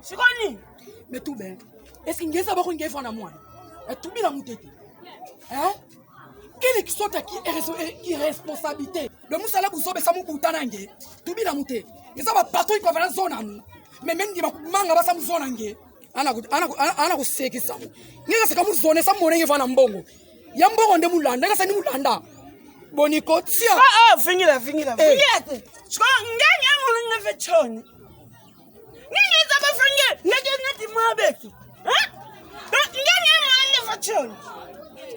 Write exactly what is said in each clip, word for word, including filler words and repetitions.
Sikoyo nini? Mais tout bien. Est-ce que nge zaba ko nge vanda mwana? Eh, tubila mutete. Hein? Quelle est qui sort qui est irresponsabilité? Donc, mu sala buzoba sa mu buta na nge. Tubila mutete. Nge zaba patron iko vanda zona mu. Mais même di ba kumanga ba sa mu zona nge. Ana ku-, ana ku-, ana, ana kusekisa mu. Nge ka seka mu zone sa mu mona nge vanda mbongo. Ya mbongo nde mu landa, nge ka sa ni mu landa. Boni ko tia. Oh, oh, vingila, vingila. Eh. Vingila te. Sikoyo nge, nge mu nge ve nsoni. Nge nge zaba ve nge, nge nge neti ma beto. Hein? Donc, nge nge mu nge ve nsoni.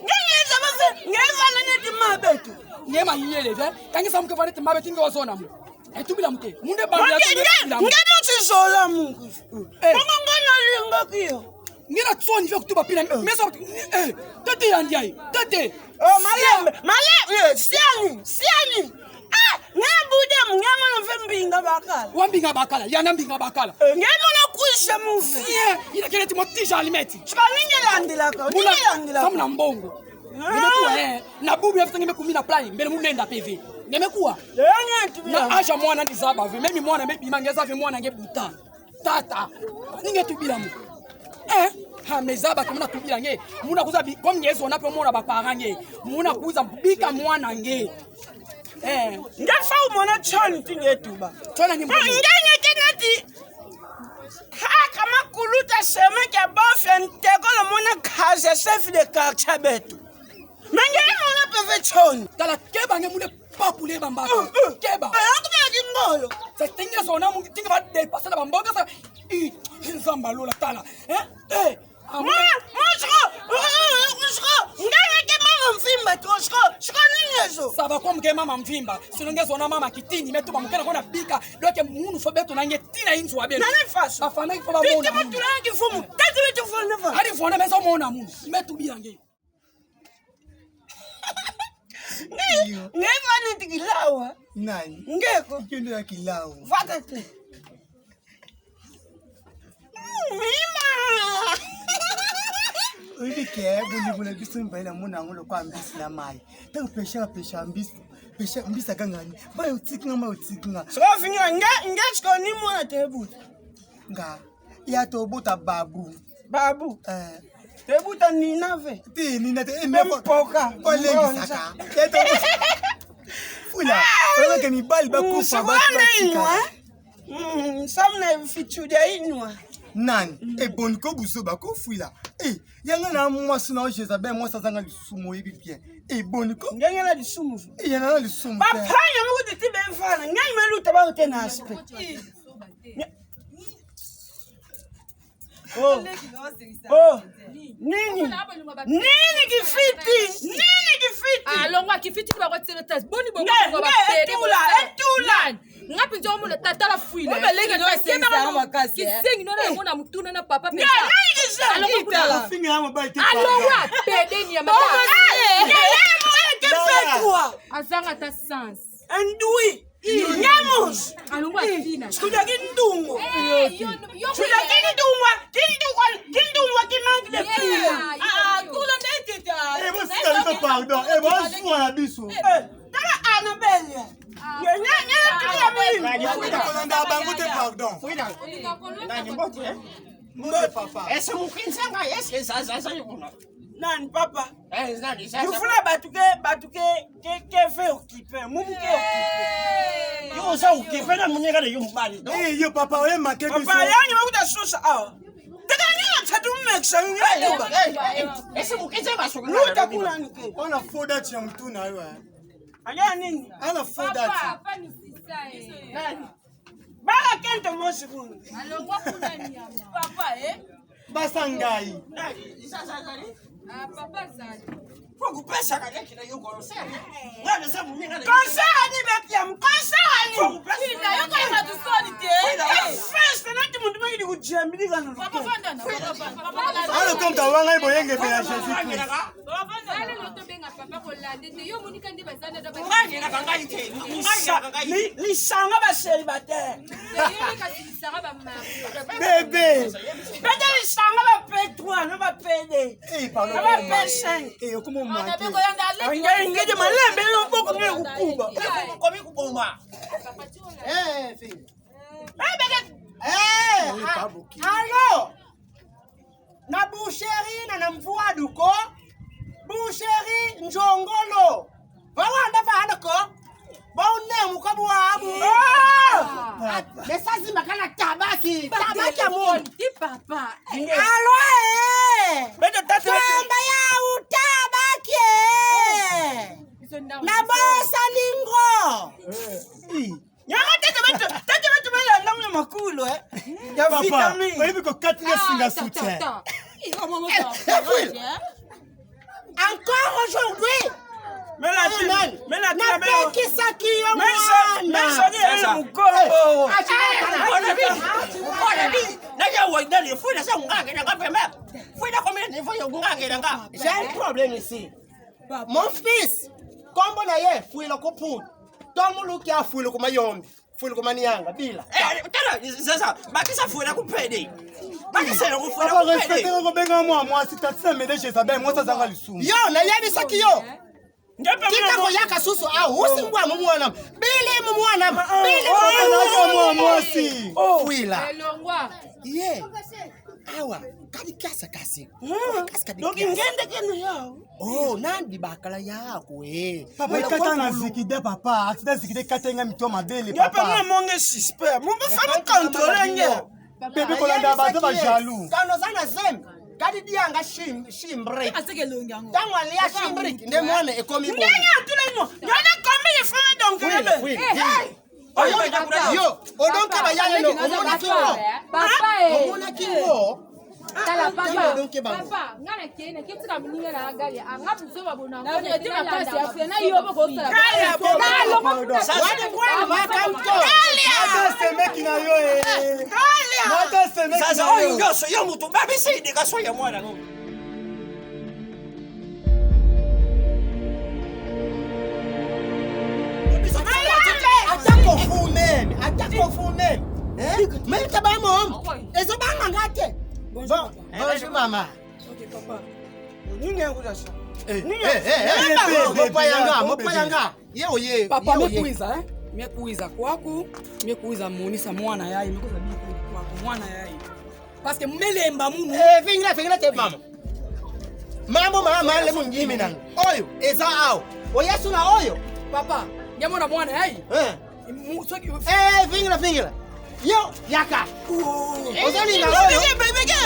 Nge nge zaba ve, nge vanda neti ma beto. Nge ma yele ve, ka nge sa mu ke vanda neti ma beto, nge wa zona mu. Eh, tubila mutete. Mu nde ba ya nge, tubila mu. Nge no tizola mu. Eh. Bongo nge na linga kio. Nge na nsoni ve kutuba pila. Eh. Mesa, eh, tete ya ndiayi. Tete. Oh, malembe, malembe, eh, siani, siani. Ah, nge bude mu, nge mono ve mbinga bakala. Wa mbinga bakala, ya na mbinga bakala. Eh, nge mono kwisha mu ve. Sien, ina kele ti mo tija allumette. Sikoyo nge landilaka, nge landilaka. Sa mu na mbongo. Ah. Nge me kuwa, eh, na bubu ya fita nge me kumi na play, mbele mu lenda P V. Nge me kuwa. Eh, nge tu. Na âge ya mwana ni zaba ve, même mwana me bima nge zaba ve mwana nge buta. Tata, ni nge tubila mu. Eh, ha, me zaba ke mu na tubila nge. Mu na kwiza bi-, comme nge zona pe mona ba parents nge. Mu na kwiza bika mwana nge. Eh. Nge fa u mona nsoni ti nge tuba. Nsoni ni mwana. Nge nge ke neti. Ha, kama kuluta sema kia bof ya nteko lo mona case ya chef de quartier beto. Mais nge mona pe ve nsoni. Tala keba nge mu nde papule ba mbaka. Uh, uh. Keba. Eh, akuma ya kingolo. Sa tinga zona mu, tinga ba dépasser na ba mbongo sa. I, Nzambi ya lola tala. Eh? Eh. Mwa, mwa siko, siko, nge nge ke mama mvimba, tu siko, siko nini zo? Ça va comme que mama mvimba. Sinon nge zona mama kitini, mais tu ba mu ke na ko na bika. Donc munu fo beto na nge tina inzo wa beno. Na nani faso? Afana ki fo ba mona. Tete mu tula ki fumu. Tete mu tula ki fumu. Ari fona me zo mona mu. Me tubila nge. Nge, iyo. Nge vanda neti kilawa. Nani? Nge ko. Kio nde ya kilawa. Vata te. Mm, mima. Oyebi ke, boni buna biso mibale na mona yango lokola mbisi na mayi. Ntango pêcheur apêcha mbisi, pêcheur, mbisi aganga ni: "Mayi otika nga, mayi otika nga." Sikoyo vingila, nge, nge sikoyo ni mwana te buta. Nga, ya tobota babu. Babu. Eh. Te buta nina ve. Te nina te, eh, pe mpo-, mpoka. Mpo lengisa ka. Ngonza. Ya to-, fula. Ah. Oyo ke mibali ba kufa, mm, ba, sikoyo ba nde tika. Inwa, eh? Mm, samu na fitu dia inwa. Nani? Mm. E boni ko buzoba ko fula. Eh, ya nga na mwasi na yo Jezabel, mwasi azanga lisumu, oyebi bien. E boni ko. Nge nge na lisumu. Eh, ya na lisumu. Ba panya mu kuti be vana. Nge me luta ba te na aspect. Nge-, Oh. Oh. Nini? Nini kifwiti? Nini kifwiti? Ah, longwa kifwiti kwa kwa tselo tas. Boni bongo nge, kwa nge, bapede, etula, etula. Nani? Nga mpenza omona tata la fwila. Oyo baleki no, kisengi no na mona mutuna na papa mpenza. Nge, nani kisa? Alongwa kuna. Finga ya mobali te. Alongwa pede ni ya mata. Oh, eh, nge, nge, nge, nge, nge, nge, azanga ta sens. Andui. Nyamus. Alongwa tina. Sikuta kindungu. Eh, yo, yo, sikuta kindungu. Kindungu, kindungu ki manque de prix. Yeah, ah, yo. Kula nde teta. Eh, bo sika biso pardon. Eh, bo sika na biso. Eh, tala Annabelle. Ah. Nya, nya, nya, tula mimi. Kolanda bango te, pardon. Nani mbote, eh? Mbote, papa. Ese mukinzanga, ese za, za, za, yukuna. Nani, papa? Eh, nani, sasa? Yufula batu ke, batu ke, ke, ke ve occupé. Mumu ke occupé. Eh, yo oza occupé na muninga na yo mobali, non? Eh, yo, papa, oye make biso. Papa, yangi makuta susa awa. Teka nini na tatu mekisa nini? Eh, eh, eh, eh, ese mukinzanga sukuna. Luta kuna nike. Ona faux date ya mutu na yo, eh. Anya nini? Ana faux date. Papa, papa, misisa, eh. Nani? Baka kento mosi kuna. Alongwa kuna nyama. Papa, eh? Basa ngai. Ah, papa azali. Faut kupesa kaka kina yo conseil. Ngai na samu minga na. Conseil ni be pia, conseil ni. Faut kupesa. Kina yo kaka tusoni te. Kina yo. First, na ti muntu mangidi kujambi kanu. Papa, vanda na, papa, vanda. Papa, vanda. Alors, comme t'as wanga boyenge pe ya Jésus-Christ. Papa, vanda. Allez, l'autre benga papa, kolande te. Yo, Monica, ndi bazana da ba. Ngai na kangai te. Ngai na kangai. Li-, lisanga ba célibataire. Bébé. Pede lisanga ba P trois, na ba P deux. Eh, pardon. Na ba P cinq. Eh, comment manquer? Nge, nge de malembe, yo boko nge kukuba. Komi kuboma. Eh, fille. Eh, bébé. Eh, oui, ah, pas beaucoup. Allô? Na boucherie na, na Mvuadu ko. Boucherie Njongolo. Vawanda vana ko. Ba une mukabu wabu. Oh! Message makala tabaki. Tabaki ya muntu. Ti papa. Allô, eh. Beto tata, beto. Tamba ya utabaki, eh. Na bosa ningo. Nyama tete beto, tete beto bela na muna makulu, eh. Ya papa, vitamine. Oyebi ko kati ya singa sute. Encore aujourd'hui. Mais la, ayo nani? Mais la, na pekisaki yo mwana. Mais ça, mais ça, c'est mukolo. Eh, achana. Ona bi, ona bi. Na ya wa ndali, fwila sa ngange na kape me. Fwila kwa mene, fwila ngange na nga. J'ai un problème ici. Mon fils, kombo na ye, fwila ku Mputu. Tomuluki a fwila ku Mayombe. Fulu kumanianga, bila. Eh, tala, sasa, bakisa fula kupede. Bakisa yo fula kupede. Papa, respecte ko benga mwa mwasi, tatisa mede Jezabel, mwasi azanga lisumu. Yo, nayebisaki yo. Ngepe. Tika mwana koyaka susu, ah, usi mbwa mu mwana. Bili mu mwana, ah, bili mu mwana. Mwa mwasi. Fwila. Elongwa. Ye. Awa, kadi kiasa kasi. Ah, kasi kadi donc kiasa. Ngende keno yao. Oh, nandi bakala yako, eh. Papa, wala ikata kwa na kulu. Zikide, papa. Accident zikide, kata nga mito mabele, papa. Yo, papa, mona monge suspect. Mu ba femme contrôler nge. Bebe kolanda baza ba jaloux. Kano zana zem. Kadi dianga shim, shimbrick. Aseke longi yango. Tango alia shimbrick, nde mwana ekomi bo. Nani atula mo? Nani akomi ye femme donc. Fwila, fwila. Eh, eh. Oyo, papa. Yo, odonke ba yale no, papa, omonaki ngo. Papa, eh. Omonaki ngo. Tala, papa. Odonke ba. Papa, nga na kene, keti ka muninga na agali, anga buzoba bona. Na vérité, na pasi ya fena, yo boko sala. Kala, papa. Wani kwa makamto. Kala. Ata semeki na yo, eh. Kala. Ata semeki na yo. Sasa, oyo nyonso, yo mutu, babisi éducation ya mwana, no? Attaque au four même, attaque au four même. Hein? Même ta ba mom. Ezo banga nga te. Bonjour, papa. Bonjour, maman. Ok, papa. Nini ya kuja sa? Eh, nini ya, eh, eh, eh, eh, eh, mopayanga, eh, eh, mopayanga. Ye oye, papa, ye oye. Me kwiza, eh? Me kwiza kwaku, me kwiza monisa mwana yayi, me kwiza bika kwaku, mwana yayi. Parce que me lemba munu. Eh, vingila, vingila te, mama. Mambu ma, ma le mundimi nanga. Oyo, eza awa. Oya suna oyo. Papa, nge mona mwana yayi? Eh. Mu-, soki. Eh, vingila, vingila. Yo, yaka. Oh. Ozolinga oyo.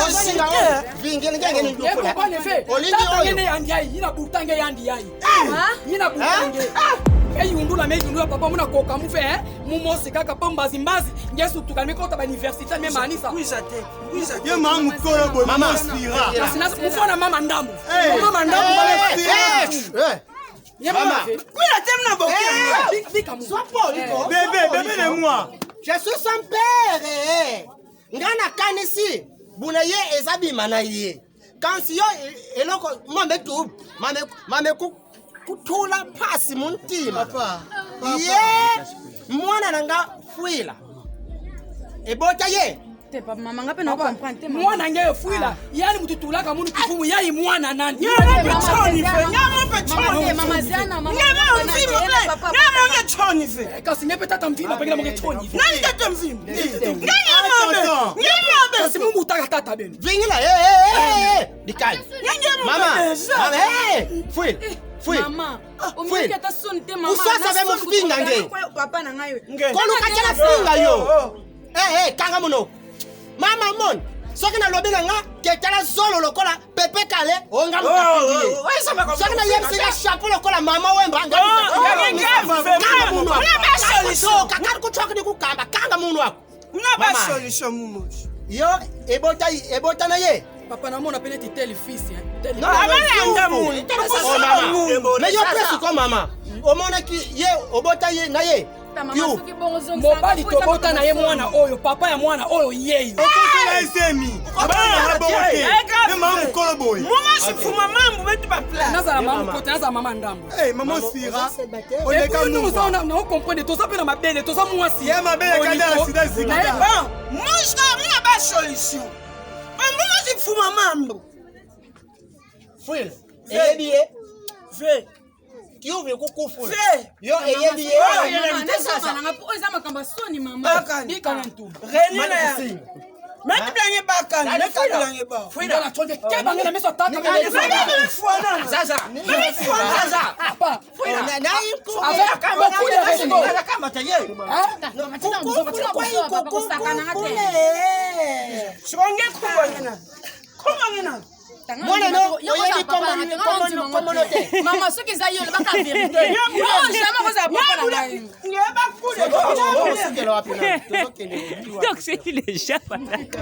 Ozolinga oyo. Vingila, ngenge ni. Ye papa ne fe. Olingi oyo. Tata ngene yandi yayi, yina butange yandi yayi. Ah. Yina butange. Ah. Me yundula, me yundula, papa, muna koka mu fe, eh? Mu mosi kaka po mbazi mbazi, nge sutuka, me kota ba université, me manisa. Kwiza te, kwiza te. Ye mama mukolo boy, mama Sira. Kasi na kufona mama ndambu. Eh. Mama ndambu, mama Sira. Eh. Ye mama. Mama. Kwila te muna boke. Eh. Bi-, bika mu. Sois poli ko. Bébé, bébé de moi. Je suis son père, eh. Nga nakanisi, buna ye eza bima na ye. Kansi yo, e-, eloko, mame tu, mame, mame ku-, kutula mpasi mu ntima. Papa, papa. Ye, mwana na nga Fwila. Ebota ye. Te, papa, mama, nga pe na comprendre te, mama. Mwana nge Fwila, ah, yandi mutu tulaka munu kivumu, yayi mwana nani? Nyama pe choni fe, nyama pe choni. Mama, mama, Ziana, mama, mama, mama, mama, mama, papa, papa. Nyama pe choni fe. Eh, kasi nge pe tata mvimba, pengela mo nge choni fe. Nani tata mvimba? Nani mama? Nani mama? Kasi mu butaka tata beno. Vingila, eh, eh, eh, eh, eh. Dikani. Nani mama? Mama, eh, Fwila, Fwila. Mama. Ah, Fwila. Omoki ata soni te, mama. Kusasa be mufinga nge. Papa na ngai. Kolu katela finga yo. Oh, oh. Eh, eh, kanga munoko. Mama, mon. Soki nalobi na nga, ke tala zolo lokola Pepe Kalle, o nga mutakindi ye. Oh, oh, oh, oh, soki nayebisi nga chapeau lokola Mama Wemba, nga mutakindi ye. Oh, kanga munoko. Kanga munoko. Kanga kuchoka, kanga kuchoka ni kukamba, kanga munoko. Muna ba solution mu mosi. Yo, ebota, ebota na ye. Papa, namona pe neti tel fils, hein. Tel fils. Non, abala yanga munu. Oh, mama. Mais yo pe siko mama. Omonaki ye, obota ye na ye. Yo. Mobali tobota na ye mwana oyo, papa ya mwana oyo yeyo. Okote na esemi. Abala na bote. Eh, grave. Ni mama mukolo boye. Mama si fuma mambu betu ba plan. Nazala mama mukota, nazala mama ndambu. Eh, mama Sira. Oleka mwa. Na, na comprendre, toza pe na mabele, toza mwasi. Ya mabele kanda sida zikida. Bon, mosi muna ba solution. Mama si fuma mambu. Fwila. Ve. Eyebi ye. Ve. Kiuvi kukufula. Yo eyebi ye. Yo eyebi te sasa. Mama, mama, mama, oyo eza makambo ya soni, mama. Bakani. Bika na ntu. Reni na ya. Meki blange bakani, meki blange ba. Frida, na tonde ke bange na miso tata. Meki fwana. Zaza. Meki fwana. Zaza. Papa. Frida. Na, na iko. Avec beaucoup de respect. Zaza kama taye. Hein? Kuku, kuku, kuku, kuku. Songe kuku ngina. Kuku ngina. Mwana no, oyebi kombo ni, kombo ni, kombo no te. Mama, soki eza yo, olobaka vérité. Yo, jamais kozala papa na ngai. Nge bakule. Tozokende wapi na? Tozokende wapi? Donc, c'est qu'il est jamais malade.